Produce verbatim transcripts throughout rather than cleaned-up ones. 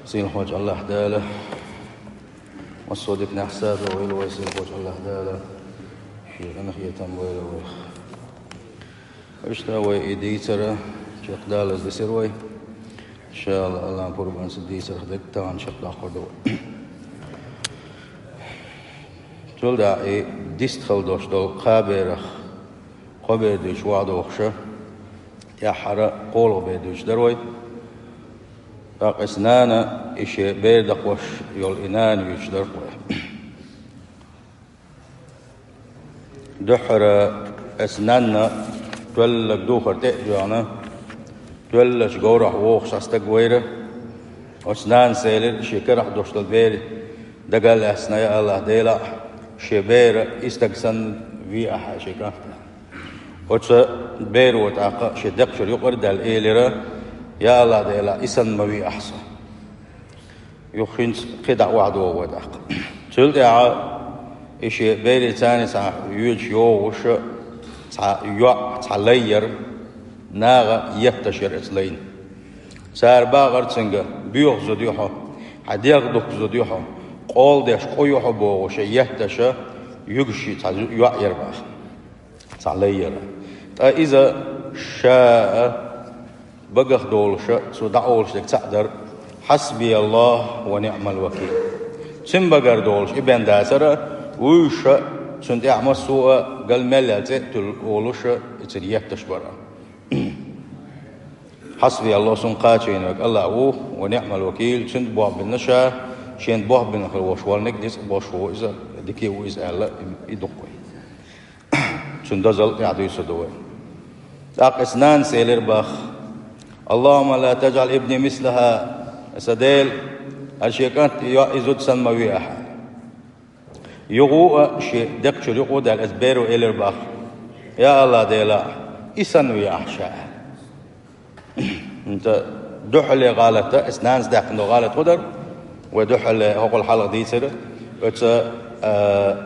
Сийлахьчу Аллахь Дала массо а диканехь сагӀа дойла вай, сийлахьчу Аллахь Дала шен къинхетам бойла вайх. Иштта вай и дийцар чекхдалаза дисира вай. Ша Аллахь, Аллахьан пурбанца дийцарх дерг тахана чекхдоккхур ду вай. Цул тӀаьхьа и дистхила долуш долу кхаа берах кхо бер дуьйцуш охьадогӀуш, тӀаьххьара кхоалгӀа бер дуьйцуш дара вай. ТӀаккха иза нана, и шен бер дакхош йолу и нана юьйцуш дара вай. Дуьххьара оцу нанна тоьллаг духар тӀе а доьгӀна, тоьллачу говрахь вогӀуш цхьа стаг вайра. Оцу нанас элира шен карахь долуш долу бер дага а лаьцна: «Я Аллахь, Дела, шен бер и стаг санна ве ахь шен кӀант». Оцу беро тӀаккха шен декхачуьра юкъара а даьлла элира: «Я Аллахь, Дела, и санна ма ве ахь со». Юха хӀинца кхидӀа охьадогӀу вай тӀаккха. Цул тӀаьхьа и шен берийн царна цхьа йоьдуш йогӀуш цхьа йоӀ, цхьа лай яра, наха етташ яра оцу лайна. Цара бахара цуьнга: «Боьха зуда ю хьо, хьан дегӀ дукха зуда ю хьо, къола деш къу ю хьо», – бохуш, етташ юьгуш цхьа йоӀ яра баха. Цхьа лай яра. Ткъа иза ша а багах долуша, цо дӀаолуш дерг цхьаъ дара: «Хьасбияллахь ва ниъмал вакил». Цуьнан багара долуш и бен дацара, вуьйша, цуьнан тӀехь массо а гал мел яьлла цӀе а туьллу олуша, и цуьнан етташ бара. «Хьасбияллахь, суна кхачийна верг Аллахь ву, ва ниъмал вакил, цуьнца болх бина ша, шена болх бина хила волуш волниг дицкъ болуш ву иза, дика ву иза», – аьлла, и дукха вай. Цуьнан дозалла тӀаьхьа дуьйцур ду вай. ТӀаккха оцу нанас элира баха: «Аллахьумма ла таджӀал ибни мислахьа», сан Дела, хӀара шен кӀант и йоӀ, и зуда санна ма ве ахь. Юха а шен декхачуьра юкъа а даьлла, оцу беро элира баха: «Я Аллахь, Дела, и санна ве ахь ша». ХӀинца дуьххьарлера гӀалат, оцу нанас даьккхина долу гӀалат хӀун дара? Вай дуьххьарлера хӀокхул хьалха дийцира. Оцу, а,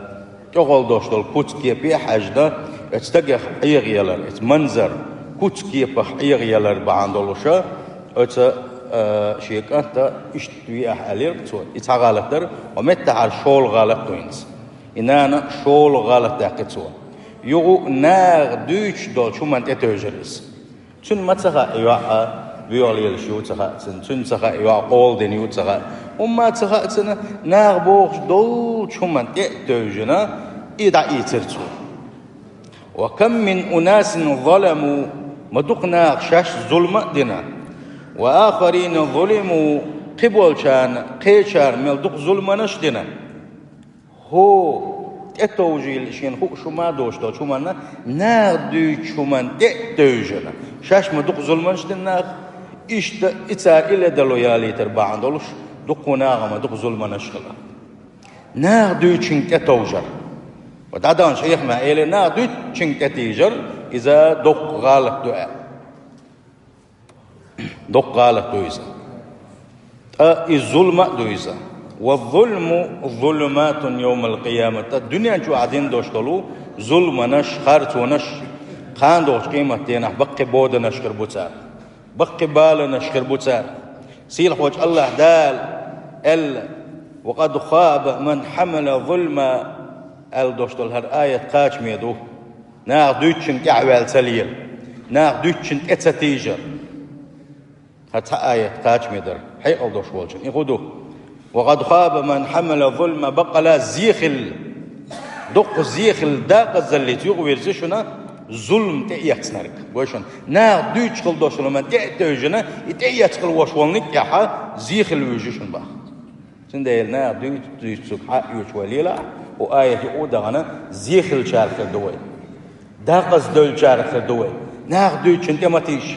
тӀехула долуш долу куц-кепе а хьаьжна, оцу стагах Ӏеха ялар, оцу манзар, куц-кепах Ӏеха ялар бахьана долуша, оцу, а, шен кӀанта иштта ве ахь аьллера цо. И цхьа гӀалат дара, хӀокху меттахьара шолгӀа гӀалат ду хӀинца. И нана шолгӀа гӀалат даьккхи цо. Юха а наха дуьйцуш долчу хӀуманна тӀетевжира иза. Цуьнан ма ца хаьа, и йоӀ боьха лелаш ю ца хаьа цунна, цуьнан ца хаьа, и йоӀ къола дина ю ца хаьа. ХӀумма ца хаьа цунна, наха бохуш долчу хӀуманна тӀе а тевжина, и дӀаийцира цо. «Ва кам мин унасин заламу», ма дукха наха шаьш зулма а дина. «Ва ахарина зулиму», кхиболчарна, кхечарна мел дукха зуламанаш а дина. ХӀо тӀетовжийла шена хууш хӀума а доцуш долчу хӀуманна, наха дуьйцучу хӀуманна тӀе а тевжина. Шаьш ма дукха зуламанаш дина наха, иштта и цара и ледарло ялийтар бахьана долуш, дуккха наха ма дукха зуламанаш хила. Наха дуьйцучуьнга тӀетовжар. Ва дӀадаханчу хьехамехь элира, наха дуьйцучуьнга тӀетийжар, иза доккха гӀалат ду аьлла. Доккха гӀалат ду иза. Ткъа и зулма а ду иза. «Ва зулму зулуматун йовмал къиямат». Ткъа дуьнен чохь дина долуш долу зулманаш, харцонаш, кхана догӀучу къематденахь баккхий боданаш хир бу цара. Баккхий баланаш хир бу цара. Сийлахьчу Аллахь Дала аьлла: «Ва къад хаба ман хьамала зулма», аьлла долуш долу хӀара аят кхачаме ду. Наха дуьйцучуьнга тӀаьхьаваьлла ца лела, наха дуьйцучуьнга тӀе ца тийжар. ХӀара цхьа аят кхачаме дара, хьекъал долуш волчун. И хӀун ду? «Ва къад хаба ман хьамала зулма», баккъала зе хилла, доккха зе хилла, дакъазаллица юкъавирзи шуна зулма тӀеэцнарг. Гой шуна, наха дуьйцуш хила долуш долу хӀуманна тӀе а тевжина, и тӀеэцна хила волуш волниг тӀехь зе хилла вуьйжи шуна баха. Цундела наха дуьйцу, дуьйцург хьаоьцуш вай лелахь, хӀокху аят юкъа а дахана, зе хиллачарах хир ду вай. Дакъаза девллачарах хир ду вай. Наха дуьйцучун тӀе ма тийша.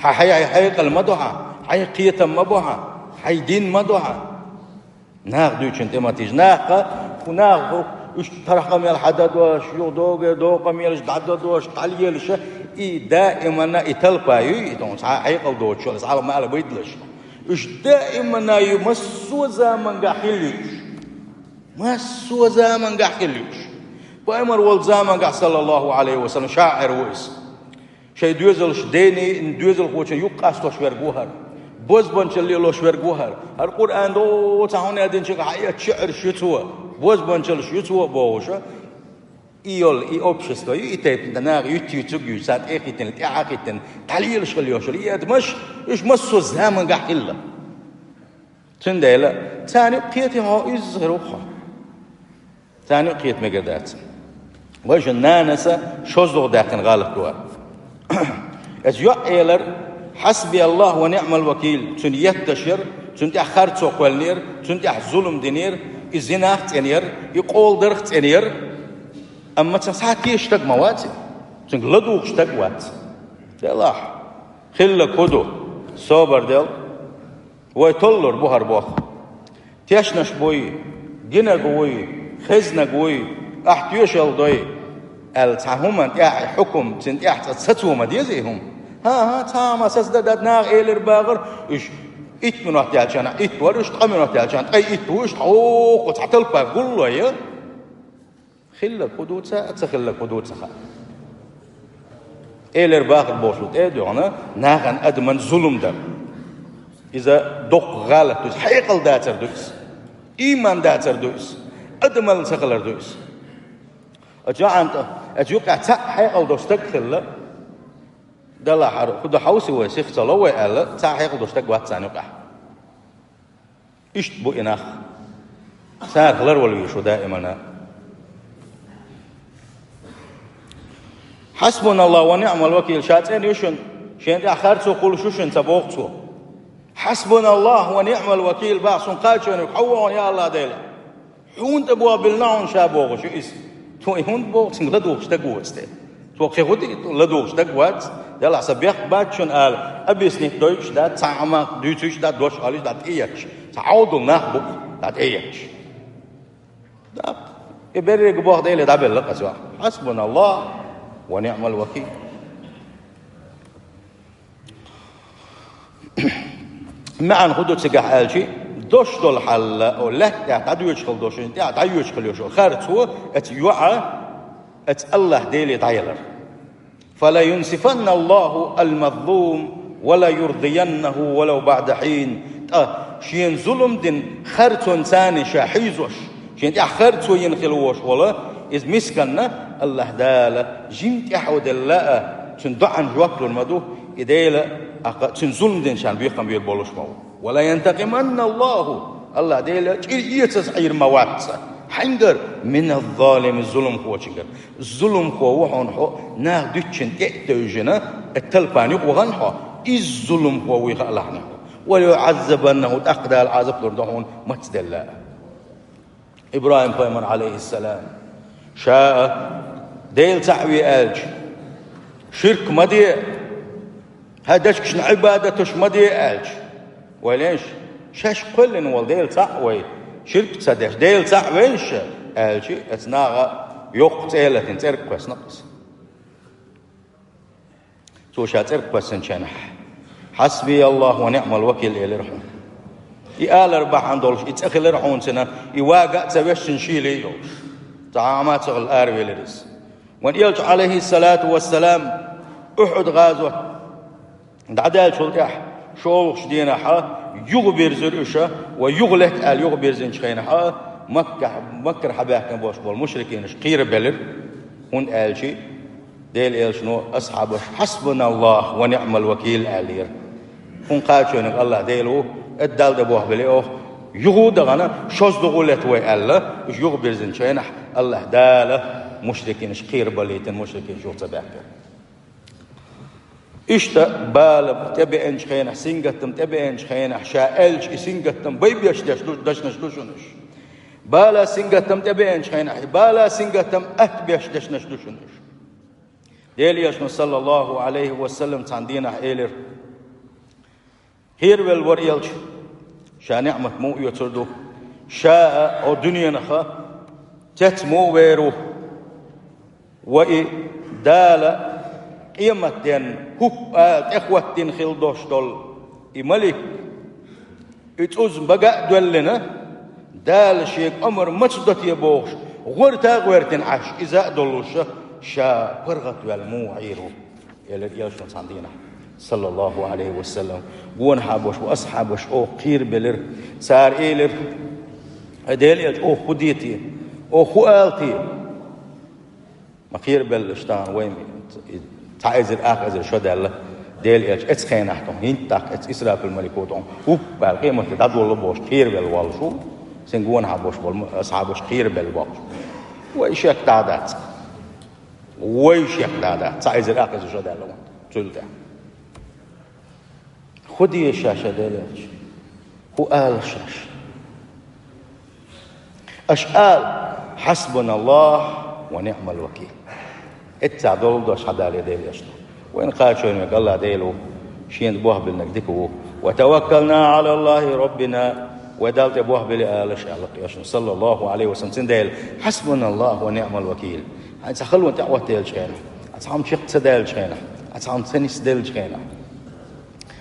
Хьан хьайн хьекъал ма ду хьан, хьайн кхетам ма бу хьан, хьайн дин ма ду хьан. Наха дуьйцучун тӀе ма тийша. Наха, хӀу наха, уьш тархкъамел хьададош, юха догӀе докъамелаш дӀададош, дӀалелаша, и даимана и талпа юй, и тхуна цхьа хьекъал доцуш, иза хьалха ма ала байдалаш. Уьш даимана ю массо а замангахь хилла ю уьш. Массо а замангахь хилла ю уьш. Пайхамар волу замангахь, саллаллаху алейхи ва саллям, шаӀир ву иза. Шайн доьзалш дени, доьзалхочун юкъа къастош верг ву хӀара. Бозбуунчалла лелош верг ву хӀара. ХӀара Къуръан дов цхьа хӀума динчуьнга хьаэцча, шиӀарш ю цо, бозбуунчаллаш ю цо бохуш. И йолу, и общество ю, и тайпана наха юьтта-юьцуг ю, царна тӀе а хӀиттина, тӀаьхьа а хӀиттина, дӀалелаш хила йолуш йолу и адамаш, уьш массо а заманахь хилла. Цундела царна юкъа кхетий хьо, изза хир ву хьо. Царна юкъа кхета мегар дац. Вайшинна нанас шозлагӀа даьккхина гӀалат ду хӀара. Иза йоӀ элира: «Хьасби Аллахь ва ниӀмал вакил». Цуьнан етташ яра, цуьнан тӀехь харцо кхоьллинера, цуьнан тӀехь зулам динера, и зинах а цӀанера, и къола дарх а цӀанера. Амма цхьа схьа тешаш стаг ма вац и. Цуьнга ладугӀуш стаг вац. Делахь, хилларг хӀун ду? Собар де. Вай толлур бу хӀара боху. Тешнаш буй, гинарг вуй, хезнарг вуй, ахь тоьшалла дой, аьлла, цхьа хӀуманна тӀехь хьукум, цуьнан тӀехь цкъа сацо ма деза и хӀума. ХӀан-хӀа, цхьа а ма сацадан дац, наха элира бахара, уьш итт минот яьлча итт вара, уьш ткъа минот яьлча ткъе итт ву, уьш хьо-хьо цхьа талпа гулло я. Хилларг хӀун ду ца, ца хилларг хӀун ду ца хаьа. Элира бахара бохуш ву тӀе а доьгӀна, нахана адаман зулам дар. Иза доккха гӀалат ду иза, хьекъал дацар ду иза, ийман дацар ду иза, адамалла ца хилар ду иза. Оцу йоӀана тӀе, оцу юкъахь цхьаъ хьекъал долуш стаг хилла, делахь хӀара хӀун ду хьовсий вай, сих ца ло вай аьлла, цхьаъ хьекъал долуш стаг вац царна юкъахь. Иштта бу и нах. Царах ларвала везаш ву даимана. «Хьасбуналлахь ва ниӀмал вакил», ша цӀена ю шуна, шена тӀехь харцо кхуллуш ю шуна ца боху цо. «Хьасбуналлахь ва ниӀмал вакил», бах, суна кхачойниг хьо ву хьуна, я АллахӀ Дела. Хьуна тӀе бохабелла хьуна ша бохуш ю иза. Цо и хӀунда боху, цуьнга ладугӀуш стаг воцу те. Цо кхин хӀун дийр ладугӀуш стаг вац, делахь сан бехк бац шуна ала, объяснить дойтуш дац, цхьа а ма дуьйцуьйтуш дац, дош олуьйтуш дац, тӀеетташ. Цхьа Ӏовдал нах бу, дӀа тӀеетташ. ТӀаккха и беррига боху Деле дӀабелла-кх аса. «Хьасбуналлахь ва ниӀмал вакил». МаьӀна хӀун ду цигахь аьлчи, дош долу хьал, о, лаьтта тӀехь дӀадоьдуш хила долуш, тӀехь дӀайоьдуш хила йолуш, харцо, оцу йоӀа, оцу АллахӀ Деле дӀаялар. «Фа ла юнсифанна Аллаху ал-мазлум, ва ла юрдияннаху валав баъда хьин». ТӀаккха шена зулам дина харцонца ша хьийзош, шена тӀехь харцо йина хила волуш волу иза мисканна, АллахӀ Дала жима тӀаьхьо делла а, цуьнан доӀанна жоп лур ма ду, и Дела, тӀаккха цуьнан зулам динчарна бекхам бийр болуш ма ву. «Ва ла янтакъиманна Аллаху», АллахӀ Дела чӀир эцаза Ӏийр ма вац аса. Хьаьнгара? «Миназ-залими», зуламхочуьнгара. Зуламхо ву хьуна хьо, нах дуьтучун тӀе а тевжина, и талпана юкъа вахана хьо, иза зуламхо вуй хаалахьна хьо. «Ва ла юӀаззабаннаху», тӀаккха Дала Ӏазап лур ду хьуна, мацделла а. ИбрахӀим-пайхамар, Ӏалайхиссалам, ша а Дела цхьаъ ве аьлча, ширк ма де, хьайн дечигашна Ӏибадаташ ма де аьлча, вай леш, шаьш кхоьллина волу Дела цхьаъ вай, ширк ца деш, Дела цхьаъ вейша аьлча, оцу наха йоккха цӀе а латийна, цӀерга кхоьссина-кх иза. Цо ша цӀерга кхоьссинчу хенахь: «Хьасби Аллаху ва ниӀмал вакил», элира хьуна. И алар бахьана долуш, и цӀе хилира хьуна цуьнан, и вага а ца вешшина, шийла а йолуш. Цхьа хӀума а ца хилла, аравелира иза. Вайн Элча, Ӏалайхиссалату вассалам, Ухьуд-гӀазот дӀадаьллачул тӀаьхьа, шолгӀачу дийнахьа юхабирзира уьш, ва юхалетта аьлла юхабирзинчу хенахьа, Маккахь, Маккара хьабаьхкина болуш болу мушрикинаш кхерабелира, хӀунда аьлча Делан Элчано асхьабаш: «Хьасбуналлаху ва ниӀмал вакил», аьллера. Хьуна кхачойниг АллахӀ Дела ву, эдда Далла тӀе бохабелла оха, юха а дахана, шозлагӀа лета вай аьлла, уьш юхабирзинчу хенахь АллахӀ Дала мушрикинаш кхерабалийтина, мушрикинаш юха ца баьхкира. Иштта бала тӀебеанчу хенахь, сингаттам тӀебеанчу хенахь, ша аьлча и сингаттам байбеш деш ду, дешнаш ду шуна уьш. Бала сингаттам тӀебеанчу хенахь, и бала сингаттам атта беш дешнаш ду шуна уьш. Делан Элчано, саллаллаху Ӏалайхи ва саллам, цхьана дийнахь элира: «Кхеравелла вара Элча, ша ниӀмат муха оьцур ду, ша а хӀокху дуьненах цец муха вер ву, ва и Дала къематденна хӀуппа а тӀехӀоттийна хила долуш долу и малик, и цӀуз бага а доьллина, Дала шега омра маца до те бохуш, гӀорта а гӀоьртина Ӏаш, иза а доллуш, ша паргӀатваьлла муха Ӏийр ву», элира Элчано цхьана дийнахь. Саллаллаху Ӏалайхи ва саллам. Гонахьа болуш бу асхьабаш оха кхерабелира. Цара элира: «Ай Делан элча, оха хӀун де те? Оха хӀун ала те?» Ма кхерабеллаш тахана вай, цхьа эзар, ах эзар шо даьлла Делан элча, эцу хенахь тхуна, хӀинца тӀаккха эцу Исрафил малико тхуна, хӀуппа аьлла, къематде дӀадолла бохуш, кхерабелла воллуш ву, цуьнан гонахьа болуш болу асхьабаш кхерабелла бохуш. Вай шек дӀа а дац. Вай шек дӀа а дац. Цхьа эзар, ах эзар шо даьлла вайн цул тӀаьхьа. ХӀун де шаьш, Делан элча? ХӀун ала шаьш? Аша ала: «Хьасбуналлаху ва ниъмал вакил». Эццахь долу дош хьан дале Делан элчано. Вайна кхачойнарг АллахӀ Дела ву, Шена болх биллинарг дика ву. «Ва таваккална Ӏалаллахи Роббина». Вай Далла тӀе болх биллина ала аша, аьлла элчано, саллаллаху Ӏалайхи ва саллам, цундела: «Хьасбуналлаху ва ниъмал вакил». Хьайн цхьа халонна тӀе а хӀоттаделчу хенахь, хьайн цхьа хӀума чекх ца даьллачу хенахь, хьайн цхьа хӀума ца нисделлачу хенахь,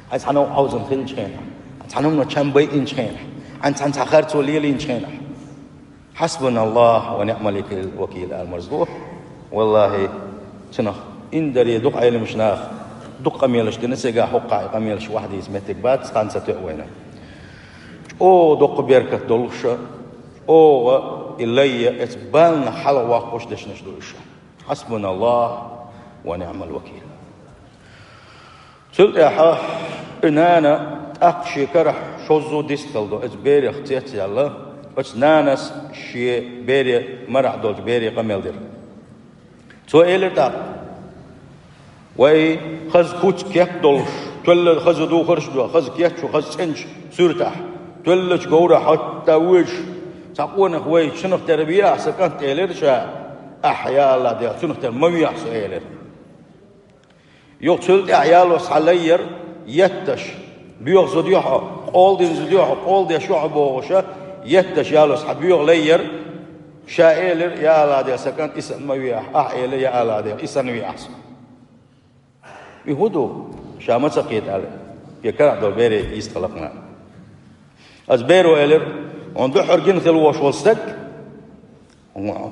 хьайн цхьа новкъа хьовзам хиллачу хенахь, хьайн цхьа хӀумано чам байинчу хенахь, хьайн цхьа, цхьа харцо лелийначу хенахь, «Хьасбуналлаху ва ниъмал вакил» ала марзло. Валлахи, цунах индаре дукха Ӏеламаш наха дукха къамелаш дина, цигахь хӀокхахь и къамелаш вахьдийца меттиг бац, хан ца тоьа вайна. ЧӀогӀа доккха беркат долуш, чӀогӀа и лайя, эцу баланах хьалха воккхуш дешнаш ду уьш. «Хьасбуналлаху ва ниъмал вакил». Цул тӀаьхьа и нана тӀаккха шен карахь шозза дистхила до, оцу берех цецъяьлла, оцу нанас шен бере, марахь долчу бере къамел дира. Цо элира тӀаккха: «Вай хаза куц кеп долуш, тоьлла хаза духарш а до, хаза кеччу, хаза цӀеначу суьртахь, тоьллачу говрахь хӀотта вуьйш, цхьа къонах вай, цунах тера вехьа сан кӀант», — элира ша. «Ахь, я АллахӀ Дела, цунах тера ма вехьа со», — элира. Юха цул тӀаьхьа ялос хьан лайяра етташ, боьха зуда ю хьо, къола дина зуда ю хьо, къола деш ю хьо бохуша, етташ ялос хьан боьха лайяра, ша элира: «Я АллахӀ Дела, сан кӀант и санна ма вехьа», — ахь элира: «Я АллахӀ Дела, и санна вехьа со». И хӀун ду? Ша ма ца кхета аьлла, кхин карахь долу бере йистхила кхана. Аса беро элира: «Хьуна дуьххьара гина хила волуш волу стаг,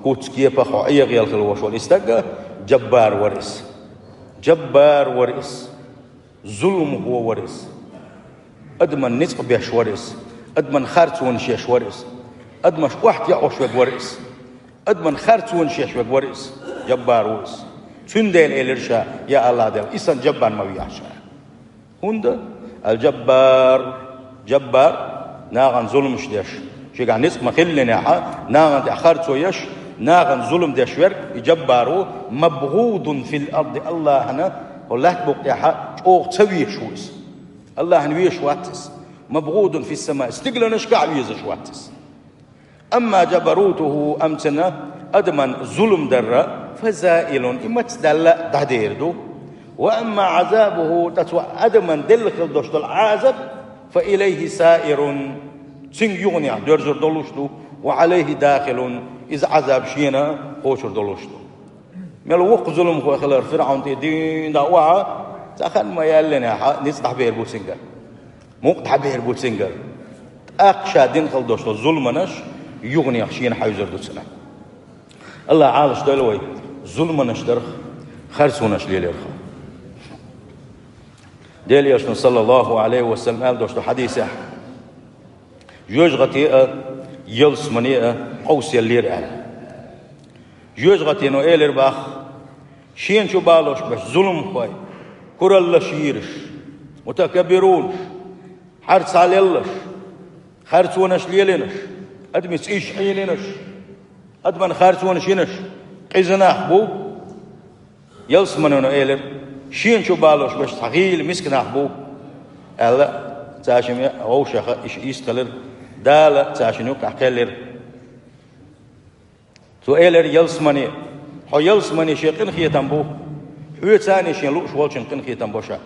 куц кепах хьо Ӏехаелла хила волуш волу и стаг, джаббар вара иза. Джаббар вара иза. Зуламхо вара иза. Адаман ницкъ беш вара иза. Адаман харцонаш еш вара иза. Адамаш охьатаӀош верг вара иза. Адаман харцонаш еш верг вара иза. Джаббар ву иза». Цундела элира ша: «Я АллахӀ Дела, и санна джаббар ма вехьа ша». ХӀунда аьлча джаббар, джаббар, нахана зуламаш деш, шегахь ницкъ ма-хиллинехьа, нахана тӀехь харцо еш, нахана зулам деш верг, и джаббар ву, «мабгӀудун фил арди», АллахӀана хӀокху лаьттан букъа тӀехь чӀогӀа ца везаш ву иза. АллахӀана везаш вац иза. «МабгӀудун фис-самаи», стигланашкахь а везаш вац иза. «Амма джабарутуху», амма цуьнан адаман зулам дарра, «фазаилун», и маца даьлла а дӀадер ду. «Ва амма Ӏазабуху», ткъа цо адаман делла хила долуш долу Ӏазаб, «фа илайхи саирун», цуьнга юханехь доьрзур долуш ду, «ва Ӏалайхи дахилун», иза Ӏазаб шена кхочур долуш ду. Мел воккха зуламхо хилар ФирӀавн тӀе дийна дӀа охьа, цхьа хан ма яьллинехьа, ницкъ дӀабер бу цуьнгара. Мукъ дӀабер бу цуьнгара. ТӀаккха ша дина хила долуш долу зуламанаш юханех шена хьаьвзар ду цунах. АллахӀ Ӏалаш дойла вай зуламанаш дарх, харцонаш леларх. Делан Элчано, саллаллаху Ӏалайхи ва саллам, аьлла долуш ду хьадисехь: «Жоьжахате а, ялсамане а къовсаеллера», — аьлла. Жоьжахатино элира боху: «Шена чу балош берш зуламхой, кураллаш йийраш, мутакаббирунаш, хьарцхьа леллаш, харцонаш лелийнарш, адамца иш Ӏийнарш, адаман харцонаш йинарш, къиза нах бу». Ялсаманено элира: «Шена чу балош берш цхьа гӀийла миска нах бу», — аьлла, цаьршимма вовшаха иша йистхилира, Дала цаьршинна юккъехь кхеллира. Цо элира ялсамане: «Хьо ялсамане шен къинхетам бу, хьоьца а шен лууш волчун къинхетам бо ша.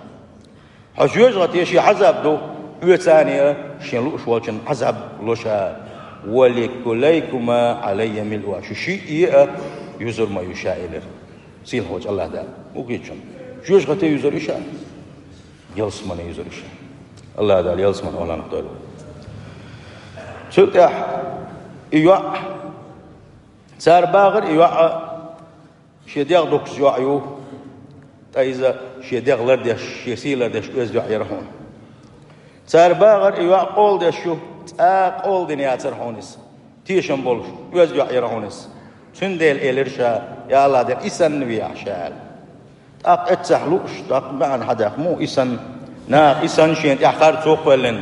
Хьо жоьжахате шен Ӏазаб ду, хьоьца а шен лууш волчун Ӏазаб ло ша. Ва ликулайкума Ӏалайя милуа, шу шиъ а юзур ма ю ша», — элира сийлахьчу АллахӀ Дала. Вукхийчун жоьжахате юзур ю ша, ялсамане юзур ю ша. АллахӀ Дала ялсамане охьалахь дойла. Цул тӀаьхьа и йоӀ, цара бахара и йоӀ шен дегӀ дукхачу йоӀ ю, Ткъа иза шен дегӀ лардеш, шен сий лардеш оьзда йоӀ яр хьуна. Цара бахар, и йоӀ къола деш ю, цкъа къола дина яцар хьуна иза. Тешам болуш, оьзда йоӀ яр хьуна иза. Цундела элира ша: «Я АллахӀ Дела, и санна вехьа ша», – аьлла. ТӀаккха эццахь лууш, тӀаккха маьӀна хьадаьхна, муха и санна, наха и санна шена тӀехь харцо а кхоьллина,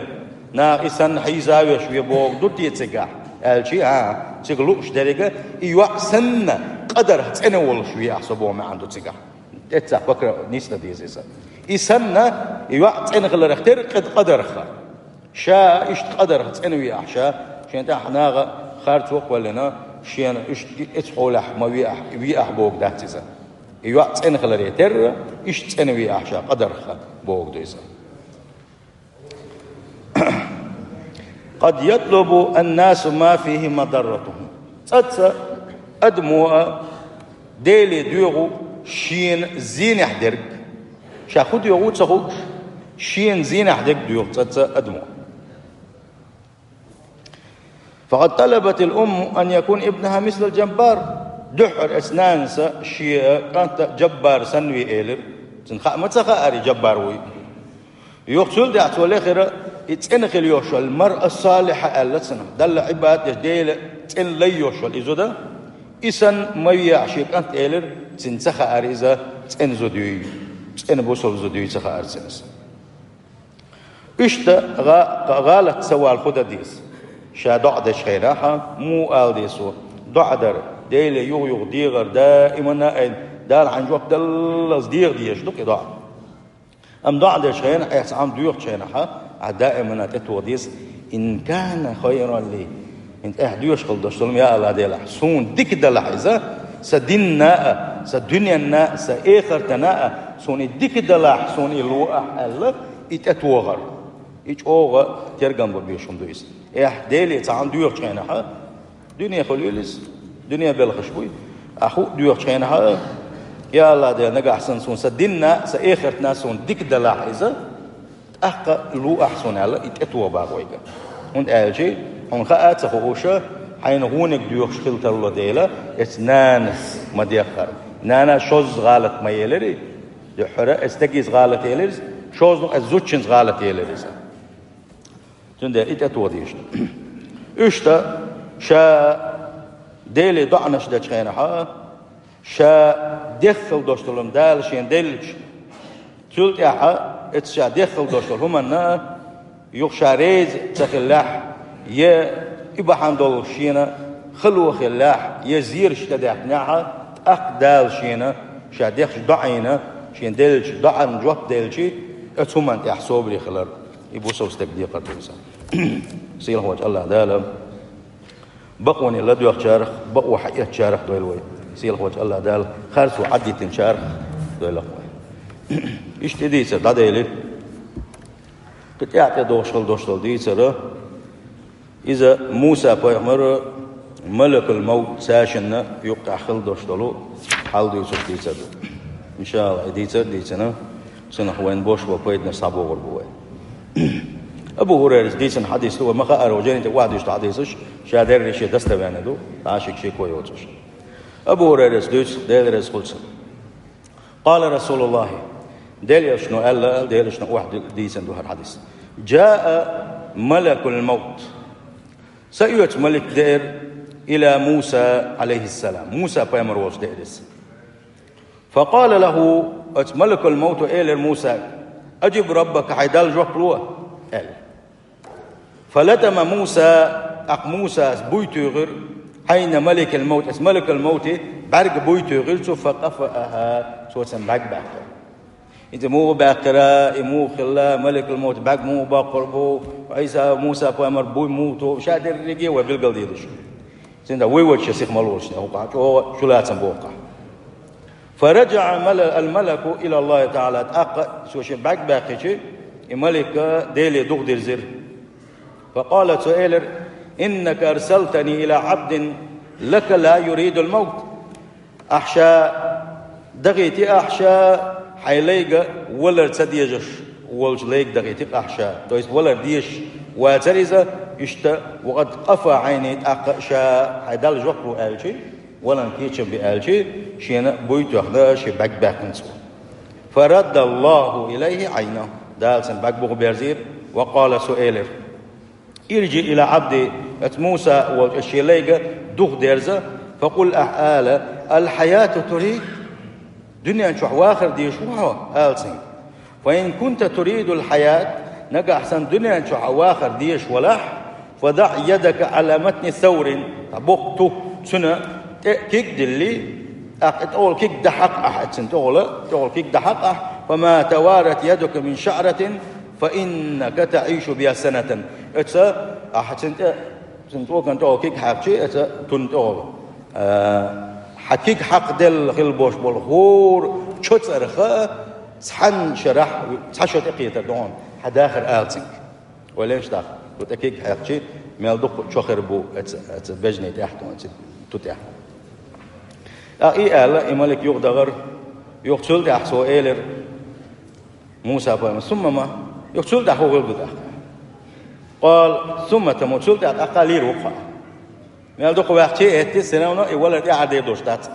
наха и санна хьийза а веш ве бохург ду те цигахь, аьлча, а, цига лууш деррига, и йоӀ санна къадарх цӀена волуш вехьа со боху маьӀна ду цигахь. Эццахь бакра нийса деза иза. И санна, и йоӀ цӀена хиларх тера къадарха. Ша иштта къадарха цӀена вехьа ша, шена тӀехь наха харцо а кхоьллина, шена иштта и эцу хьолехь ма вехьа, вехьа бохург дац иза. И йоӀ цӀена хиларе терра, иштта цӀена вехьа ша къадарха бохург ду иза. قد يطلب الناس ما فيه مضرتهم. ЦӀацца адамо а Деле доьгӀу шена зенехь дерг. Ша хӀун доьгӀу ца хууш, шена зенехь дерг доьгӀу цӀацца адамо. فقد طلبت الأم أن يكون ابنها مثل الجبار. Дуьххьара эцу нанас шен кӀант Джаббар санна ве элира. Цунна хаа ма ца хаьара и Джаббар вуй. Юха цул тӀаьхьа цо лехира, и цӀена хила йолуш йолу, маръа салихьа аьлла цунах, Далла Ӏибадат деш, Дела цӀена лай йолуш йолу и зуда, и санна ма вехьа шен кӀант элира, цунна ца хаьара иза цӀена зуда юй, цӀена бусалба зуда юй ца хаьара цунна иза. Иштта гӀа-, гӀалат ца вала хӀун дан деза? Ша доӀа дечу хенахь, муха ала деза цо: доӀа дар, Деле юха-юха дегӀар даимана а айна, Дала хьайна жоп даллалц дегӀа дезаш ду-кх и доӀа. Амма доӀа дечу хенахь, ахь цхьа хӀума доьхучу хенахь, ахь даимана тӀетоха деза: «Ин кана хайран ли». ХӀинца ахь доьшуш хила долуш долу: «Я АллахӀ Дела, суна дика далахь иза, сан динна а, сан дуьненна а, сан эхартана а, суна и дика далахь, суна и луъахь», – аьлла, и тӀетохар. И чӀогӀа тергам бан безаш хӀума ду иза. Ахь Деле цхьа хӀума доьхучу хенахь, дуьне хуьлийла иза, дуьне белхаш буй. Ахь хӀуъа доьхучу хенахь: «Я АллахӀ Дела, нагахь санна суна сан динна а, сан эхартана а суна дика далахь иза, тӀаккха луъахь суна», – аьлла, и тӀетоха бакъо вайга. ХӀунда аьлча хьуна хаа а ца хууш, хьайна гӀониг доьхуш хила тарло дела, эцу нанас ма деххара. Нана шозза гӀалат ма елира, дуьххьара эцу стегица гӀалат елира иза, шозлагӀа эцу зудчуьнца гӀалат елира иза. Цундела и тӀетоха дезаш ду. Иштта ша Деле доӀанаш дечу хенахь, ша дехна хила долуш долу Дала шена деллачу, цул тӀаьхьа эцу ша дехна хила долуш долу хӀуманна а, юха ша реза ца хиллехь, я и бахьана долуш шена хало хиллехь, я зераш тӀедаьккхинехь, тӀаккха Дала шена, ша дехначу доӀина, шена деллачу доӀанна жоп делча, оцу хӀуманна тӀехь собаре хилар. И бусалба стеган декхар ду иза. Сийлахьчу АллахӀ Дала бакъоне ладоьгӀучарах, бакъо хьаэцначарах дойла вай. Сийлахьчу АллахӀ Дала харцо Ӏадитинчарах дойла вай. Иштта и дийцар дӀаделира. Кхин тӀаьхьа тӀедогӀуш хила долуш долу дийцар, иза Муса-пайхамар малакул-мовт цаьшинна юккъехь хила долуш долу хьал дуьйцург дийцар ду. ИншаАллахӀ, и дийцар а дийцина, цунах вайна бош бо пайданаш схьабогӀур бу вай. Абу ХӀурайрас дийцина хьадис ду, вай ма хаара, вай жайна тӀе охьадуьйцу хьадисаш, ша дерриг шен достоверный ду, цхьа шек шеко йоцуш. Абу ХӀурайрас дуьйцу, Дела реза хуьлда цунна. Къала Расулуллахи, Делан Элчано аьлла, Делан Элчано охьадийцина ду хӀара хьадис: «Джаа малакул-мовт». Са оьцу малик деара, ила Муса, Ӏалайхиссалам. Муса-пайхамар волчу деара иза. Факъала лаху, оцу малакул-мовто элира Мусага: «Аджиб раббака, хьайн Далла жоп ло», – аьлла. Фалатама Муса, тӀаккха Мусас буй туьйхира, Ӏайна малакил-мовт, оцу малакул-мовти бӀаьрг буй туьйхира цо, факъафааха, цо цуьнан бӀаьрг баьккхира. ХӀинца муха баьккхира, и муха хилла, малакул-мовти бӀаьрг муха боккхур бу, Ӏийса, Муса-пайхамар буй муха тоху, ша дерриге а вай билгалдийр ду шуна. Цундела вуй вачча сиха ма лолаш, хӀокхахь чӀогӀа чулацам боху-кх. Фараджаъа мала-, ал-малаку ила Аллахи таӀала, тӀаккха цо шен бӀаьрг баьккхича, и малик Деле дугӀу дирзира. Факъала, цо элира: «Иннака арсалтани ила Ӏабдин лака ла юридул-мовт». Ахь ша дахийти ахь ша, хьайн лайга валар ца дезаш волчу лайга дахийти ахь ша. То есть валар дезаш вацара иза, иштта, ва къад къафа Ӏайни, тӀаккха ша хьайн Далла жоп ло аьлча, валан кечам бе аьлча, шена буй тоьхна, шен бӀаьрг баьккхина цо. فرد الله إليه عينه. Дала цун бӀарг бух берзийра, وقال, цо элира: ارجع إلى عبدي, оцу Муса волчу шен лайга дух дерза, فقل, ахь ала: الحياة تريد؟ Дуьнен чохь вахар дезаш ву хьо, ала цуьнга. فإن كنت تريد الحياة, нагахь санна дуьнен чохь вахар дезаш валахь, فضع يدك على متن ثور, ткъа боккха тух цуьнан тӀе куьг а диллий, тӀаккха и тӀехула куьг дӀахьакха ахь, цуьнан тӀехула, тӀехула куьг дӀахьакха ахь, فما توارت يدك من شعرة فإنك تعيش بها سنة. Оцу ахь цуьнан тӀе, цуьнан цӀокан тӀехула куьг хьаькхча, оцу тун тӀехула, а, хьан куьг хьакхаделла хила болуш болу хӀора чо цӀарах цхьана шарахь цхьа шо тӀекхетар ду хьуна, хьан дахар, ала цуьнга. Ойла йина шу тӀаккха, кху тӀе куьг хьаькхча, мел дукха чо хир бу оцу, оцу бежанийн тӀехь, оцу ту тӀехь. ТӀаккха и аьлла, и малик юхадахара, юха цул тӀаьхьа цо элира Муса-пайхамара: ثم ما؟ Юха цул тӀаьхьа хӀун хир ду тӀаккха? قال: ثم تموت, цул тӀаьхьа тӀаккха лийр ву-кх хьо. Мел дукха ваьхча а хӀетте, синавна и валар тӀаьхьара дер долуш дац.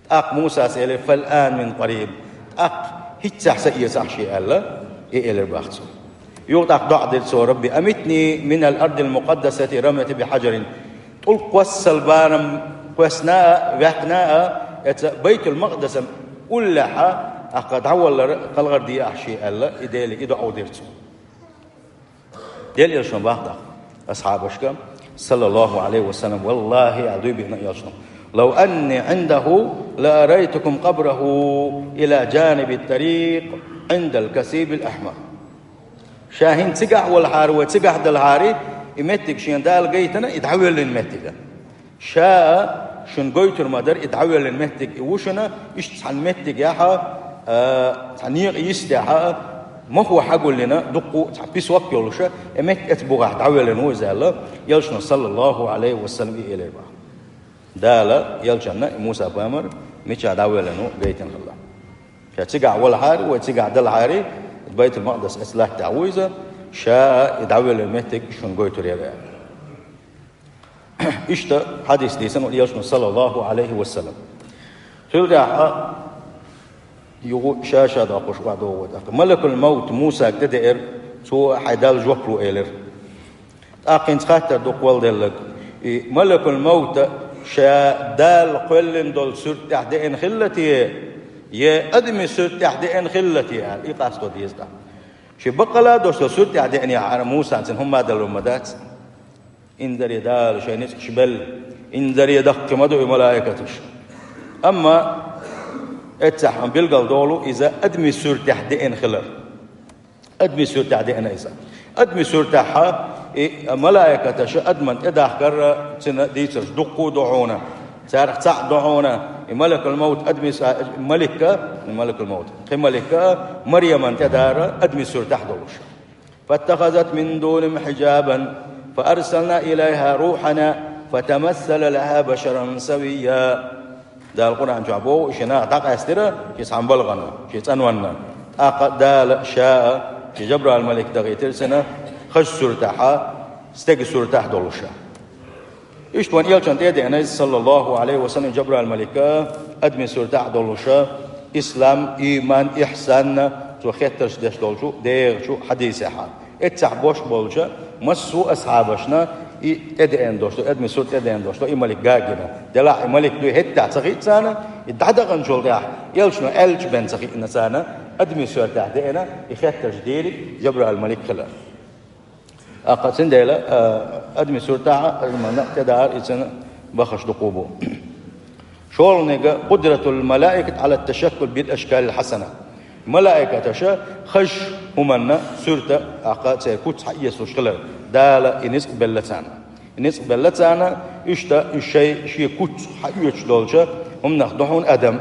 ТӀаккха Мусас элира: فالآن من قريب, тӀаккха хӀинццехь са эцахь шен, аьлла, и элира боху цо. Юха тӀаккха доӀа дира цо: رب أمتني من الأرض المقدسة رمية بحجر. ТӀулг кхоссал барам кхоьссина а, ваьккхина а, оцу Байтул-Макъдасана уллехь тӀаккха дӀавалар кхалхар де ахь шен, аьлла, и Деле и доӀа дира цо. Делан Элчано боху тӀаккха асхьабашка, саллаллаху Ӏалайхи ва саллам, валлахӀи, аьлла, дуй биъна Элчано: لو أني عنده لأريتكم قبره إلى جانب الطريق عند الكثيب الأحمر. Ша хӀинца цигахь а валахьара, вай цигахь а далахьара, и меттиг шена Дала гайтина, и дӀавоьллина меттиг. Ша а шуна гойтур ма дара и дӀавоьллина меттиг, и ву шуна, иштта цхьана меттигехь, а, цхьа некъа йистехь, мохо хьагулйина, дуккха а цхьа песок йолуша, и меттиг оцу бухахь дӀавоьллина ву иза аьлла, Элчано, саллаллаху Ӏалайхи ва саллам, и элира боху. Дала Элчанна и Муса-пайхамар мичахь дӀавоьллина ву гайтина хилла. Ша цигахь валахьара, вай цигахь далахьара, Байтул-Макъдас оцу латтехь ву иза, ша а и дӀавоьллина меттиг шуна гойтур яра аьлла. Иштта хьадис дийцина ву Элчано, саллаллаху Ӏалайхи ва саллам. Цул тӀаьхьа юха ша-ша доккхуш охьадогӀу тӀаккха. Малакул-Мовт Мусага тӀедеара, цо: «Хьайн Далла жоп ло», — элира. ТӀаккха хӀинца хаттар ду кхолладелларг: и Малакул-Мовта ша Дала кхоьллина долу суьрта тӀехь деана хилла те, я адамийн суьрта тӀехь деана хилла те аьлла, и къасто деза тӀаккха. Шен баккъала а долуш долу суьрта тӀехь деанехьара Мусана, цуьнан хӀумма а далур ма дац. Инзаре Дала шайн ницкъаш белла, инзаре даккхий ма ду и малаикаташ. Амма эццахь билгал долу иза адамийн суьртехь деана хилар. Адамийн суьртехь деана иза. Адамийн суьртехь и малаикаташа адаман тӀедахкар цуьнан дийцарш дуккха а ду хьуна. Царах цхьаъ ду хьуна и малакул-мовт, адамийн с-, а, маликка, малакул-мовт, кхин маликка Марьяман тӀедара адамийн суьртехь долуш. فاتخذت من دونهم حجابا فأرسلنا إليها روحنا فتمثل لها بشرا سويا. Дала Къуръан чохь боху, и шен нах дӀакъаьстира шен цхьана балхана, шен цӀанонна. ТӀаккха Дала ша а, шен Жабраил-малик дахийтира цуьнан хазачу суьртехь, стеган суьртехь долуша. Иштта вайн Элчанна тӀе а деана иза, саллаллаху Ӏалайхи ва саллам, Жабраил-малик а, адамийн суьртехь а долуша, ислам, ийман, ихьсан, цо хеттарш деш долчу дегӀачу хьадисехь. Эццахь беш болчу массо а асхьабашна и тӀедеана долуш ду, адамийн суьрта тӀедеана долуш ду и малик гагина. Делахь и малик дуй хӀетта ца хиъна царна, и дӀадаханчул тӀаьхьа Элчано аьллачу бен ца хиъна царна, адамийн суьртехь деана, и хеттарш дийриг Жабраил-малик хилар. ТӀаккха цундела, а, адамийн суьртехь а, адаманна а тӀедара иза, цуьнан бахарш дукха бу. ШолгӀаниг: قدرة الملائكة على التشكل بالأشكال الحسنة. Малаикаташа хазачу хӀуманна суьрта, тӀаккха церан куц схьаэцалуш хилар, Дала и ницкъ белла царна. И ницкъ белла царна, иштта и шайн, шен куц схьаоьцуш долчу хӀуманах ду хьуна адам,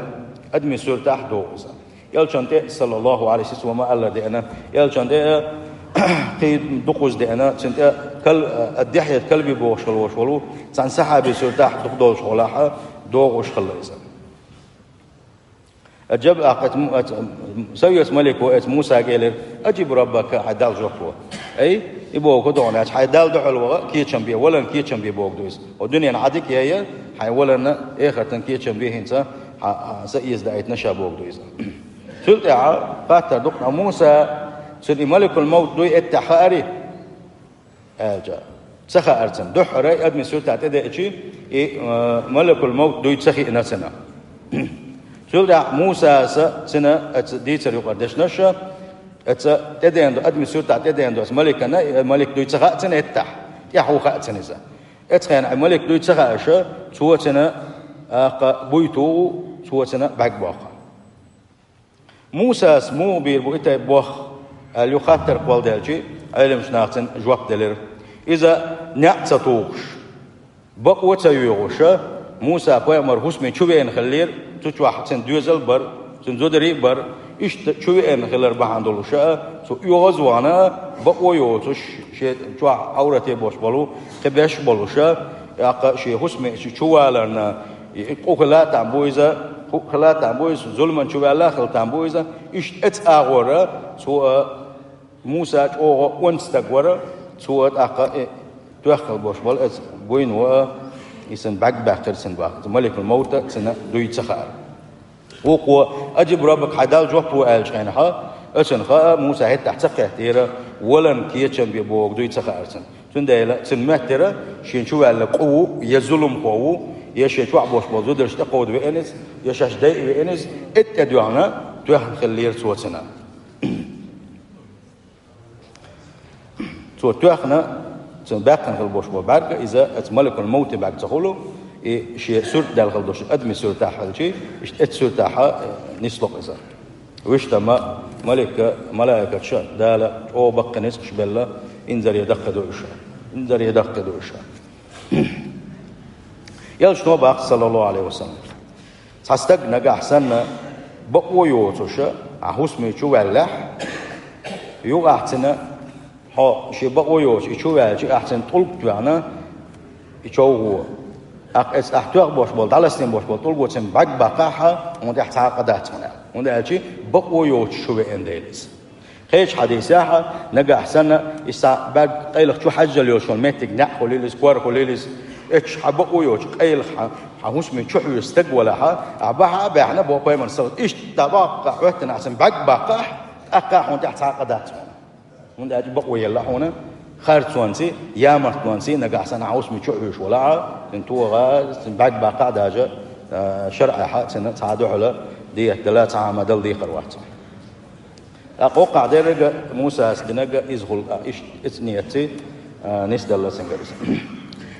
адамийн суьртехь а догӀу иза. Элчанна тӀе, саллаллаху Ӏалайхи ва саллам, ма-аллара деана, Элчанна тӀе а кхин дукхаза деана, цуьнан тӀе а кал-, а, Дихьят Калби бохуш хилла волуш волу, цхьана сахьабин суьртехь дукха долуш хилахь, догӀуш хилла иза. Аджаб, а, кхета м-, а, ц-, Савият малико эца Мусага элира: «Аджиб раббака», хьайн Далла жоп ло. Ай, и боху ду хьуна, хьайн Далла дуьхьал ваха кечам бе, валарна кечам бе боху ду иза. Хьо дуьненан Ӏадика яйа, хьайн валарна, эхартан кечам бе хӀинца, хьа, хьа, са эза даийтина ша боху ду иза. Цул тӀаьхьа хаттар ду-кх: «Муса, цунна и малакул-мовт дуй эттахь хаарий?» аьлча, ца хаара цунна. Дуьххьара и адамийн суьртахь тӀедеъча, и, э, малакул-мовт дуй ца хиъна цунна. Цул тӀаьхьа Мусас цунна, оцу дийцар юкъара дешнаш, оцу тӀедеана ду, адамийн суьртахь тӀедеана ду оцу маликана, и малик дуй ца хаьа цунна эттахь, тӀаьхьо хаьа цунна иза. Оцу хенахь и малик дуй ца хаьаш, цо цунна, аккха, буй туху, цо цунна бӀаьрг боккху. «Мусас муха бийр бу и тайпа бохам?» аьлла юха хаттар кхолладаьлча, Ӏеламчу наха цунна жоп делира: «Иза неӀ ца тухуш, бакъо ца йоьхуш, Муса-пайхамар хӀусаме чу веана хиллера, цу чохь цуьнан доьзал а бара, цуьнан зударий а бара, иштта чу веана хилар бахьана долуш а, цо оьгӀаз а вахана, бакъо а йоцуш, шен чохь Ӏоврате болуш болу кхин беш а болуш а, тӀаккха шен хӀусаме чу валарна, и къу хила а там бу иза, хӀуъ хила а там бу иза, зуламан чу ваьлла а хила там бу иза». Иштта оцу агӀора цо а, Муса чӀогӀа онда стаг вара, цо а тӀаккха и тоьхна хила болуш болу оцу буйно а, и цунна бӀаьрг баьккхира цунна боху, малакул-мовта цунна дуй ца хаьара. Вукхо: «Аджиб раббак, хьайн Далла жоп ло», аьллачу хенахь, оцунна хаьа, Муса хӀеттахь ца кхеттера, валан кечам бен бохург дуй ца хаьара цунна. Цундела цунна моьттира, шена чу ваьлла къу ву, я зуламхо ву, я шен чохь болуш болу зударшна тӀекховда веана иза, я шаьш дайа веана иза, тӀе а тӀедоьгӀна, тоьхна хиллера цо цунна. Цо тоьхна, цунна баьккхина хила болуш болу бӀаьрг, иза оцу малакул-мовте бӀаьрг ца хуьлу, и шен суьрта даьлла хила долуш адамийн суьртахь хилча, иштта оцу суьртахь, э, нисло-кх иза. Вуьшта ма-, малика, малаикаташа Дала чӀогӀа баккхина иза, уьш белла, инзаре даккхи ду уьш. Инзаре даккхи ду уьш. Элчано боху, саллаллаху Ӏалайхи ва саллам: «Цхьа стаг нагахь санна бакъо йоцуш, ахь хӀусаме чу ваьллехь, юха ахь цунна, хьо шен бакъо йоцуш и чу ваьлча, ахь цунна тӀулг тоьхна, и човхо. Ахь эцу ахь тоьхна болуш болу, дӀаласнийна болуш болу тӀулго цунна бӀаьрг баккхахь, хьуна тӀехь цхьа а къа дац хьуна», аьлла. ХӀунда аьлча бакъо йоцуш чу веана дела иза. Кхечу хьадисехь, нагахь санна, и схьа бӀаьрг къайлаха чу хьаьжжал йолуш йолу меттиг, неӀ хуьлийла иза, кор хуьлийла иза, эццахь хьан бакъо йоцуш, къайлаха хьан, хьан хӀусаме чу хьоьжуш стаг валахь, ахь бахьа а баьхна, боху пайхамар, саллаллаху Ӏалайхи ва саллам, иштта баккха хьоьттина ахь цунна бӀаьрг баккхахь, тӀаккха хьуна тӀехь цхьа а къа дац хьуна. ХӀунда аьлча бакъо елла хьуна, харцонций, ямартлонций, нагахь санна ахь хӀусаме чу хьоьжуш валахь, цунна тоха, цунна бӀаьрг баккхахь даже, а, шарӀехь цунна цхьа а дуьхьал дехьа дала, цхьа а хӀума дала декхар вац. ТӀаккха хӀокхахь дерриг а Мусас динарг а иза хуьлу, а, иштта, иза нийятций, а, нисдалла цуьнгара иза.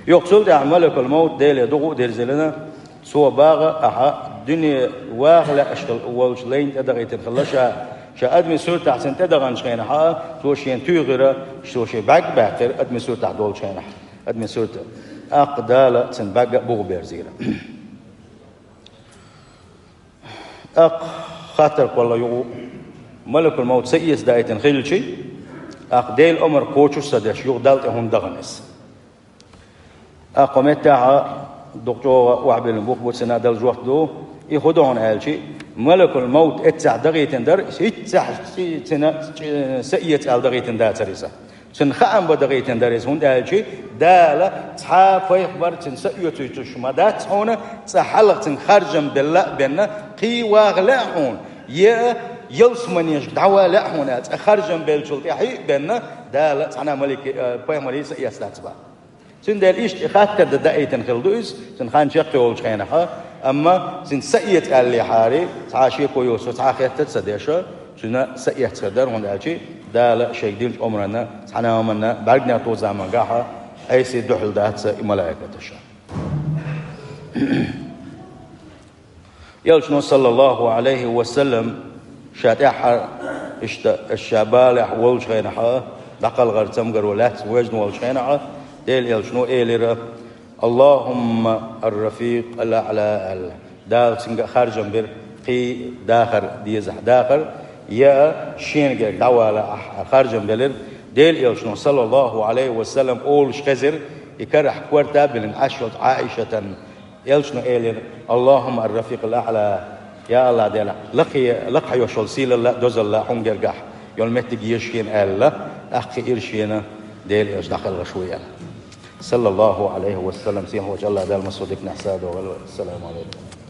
Юха цул тӀаьхьа малакул-мовт Деле дукха а дирзина, цо боху: «Ахьа дуьне ваха лаьаш хила волчу лайна тӀе дахийтина хилла ша». Ша адамийн суьртахь цунна тӀедаханчу хенахь, цо шена туьйхира, цо шен бӀаьрг а баьккхира адамийн суьртахь долчу хенахь, адамийн суьрта. ТӀаккха Дала цунна бӀаьрг а буха берзийра. ТӀаккха хаттар кхолла юха: малакул-мовт са эца даийтина хилчий, тӀаккха Делан омар кхочуш а ца деш, юха Далла тӀе хӀунда дахана иза? ТӀаккха кху меттехь дукха чӀогӀа охьабиллина бух бу, цунна Дала жоп ду. И хӀун ду хьуна аьлчий, малакул-мовт эццехь дахийтина дара, хӀинццехь ци-, цуьнан, ци-, са эца аьлла дахийтина дацара иза. Цунна хаам бан дахийтина дара иза, хӀунда аьлча Дала цхьа а пайхамар цуьнан са оьцуьйтуш ма дац хьуна, цкъа хьалха цуьнга харжам белла а бенна, кхин ваха лаьа хьуна, я ялсаманешка дӀавала лаьа хьуна аьлла, цкъа харжам беллачул тӀаьхьа а бенна, Дала цхьана а малик, э, пайхамаре са эцна дац боху. Цундела иштта и хаттар дан даийтина хилла ду иза, цуьнан хан чекхйолучу хенахь, амма цуьнан са эца аьллехьара, цхьа а шеко йоцуш, цхьа а хеттар а ца деш, цуьнан са эцна хир дара, хӀунда аьлча Дала шайга динчу омранна цхьана а хӀуманна бӀаьргнех туху замангахь Ӏеса дуьхьал дац и малаикаташ. Элчано, саллаллаху Ӏалайхи ва саллам, ша тӀаьххьара, иштта, ша балехь волчу хенахь, дӀакхалхара цамгаро лаьцна вежна волчу хенахь, Делан Элчано элира: «Аллахумма ар-рафикъ ал-аӀла», аьлла. Дала цуьнга харжам бира, кхин дахар дезахь дахар, я шена герга дӀавала ахь харжам белира. Делан Элчано, саллаллаху Ӏалайхи ва саллам, олуш хезира, и карахь корта а биллина Ӏаш йолчу Ӏаишатан. Элчано элира: «Аллахумма ар-рафикъ ал-аӀла». Я АллахӀ Дела, лакхе-, лакхахь йолуш йолу сийлалла а, дозалла а хьуна гергахь йолу меттиг еза шена аьлла, тӀаккха кхиира шена Делан Элча дӀакхалхаш ву аьлла. Саллаллаху Ӏалайхи ва саллам, сийлахьчу АллахӀ Дала массо а диканехь сов дойла. Ассаламу Ӏалайкум.